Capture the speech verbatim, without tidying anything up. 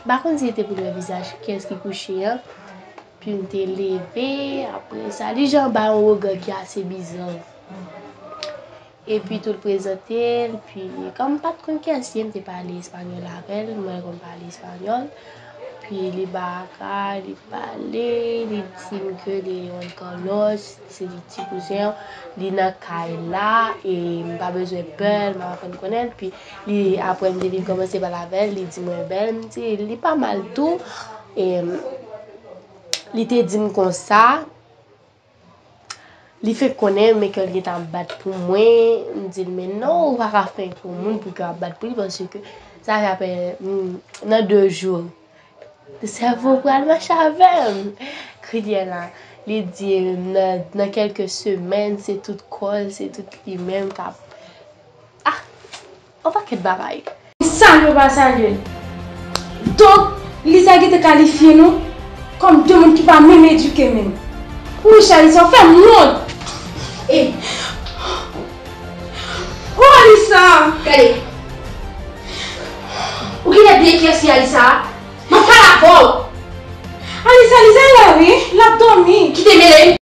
M pa konn si se te pou l wè vizaj kiyès ki kouche an. Pi m te leve, apre sa, li jan bay yon rega ki ase biza. Epi tou l prezante l, pi kòm m pa t konn kiyès li ye, m te pale espanyòl avè l, mwen konn pale espanyòl. Pi li ba aka, li pale, li di m ke li Juan Carlos, se li ti kouzen an, li nan kay la, e m pa bezwen pè l, m ap aprann konnen l. Pi li, apre m te vin kòmanse pale avè l, li di mwen bèl, m di li pa mal tou. E li te di m konsa, li fenk konnen men ke l gentan ap bat pou mwen. M di l, men non, ou pa ka fenk yon moun pou ke w ap bat pou li, paske sa fè apre, mm, nan de jou, sèvo pral mache avè m. Kounye a la, li di nan, nan kèlke semèn, se tout kò l, se tout li menm k ap, ah, yon pakèt bagay. Salye ou pa salye l. Donk, Lisa gentan kalifye nou kòm de moun ki pa menm edike menm. Wi, Alisa, w fè m wont. E, oh, Alisa! Gade. Ou genlè bliye kiyès li, Alisa? M ap pale avè w. Alisa, Lisa la wi, l ap dòmi. Kite mele m.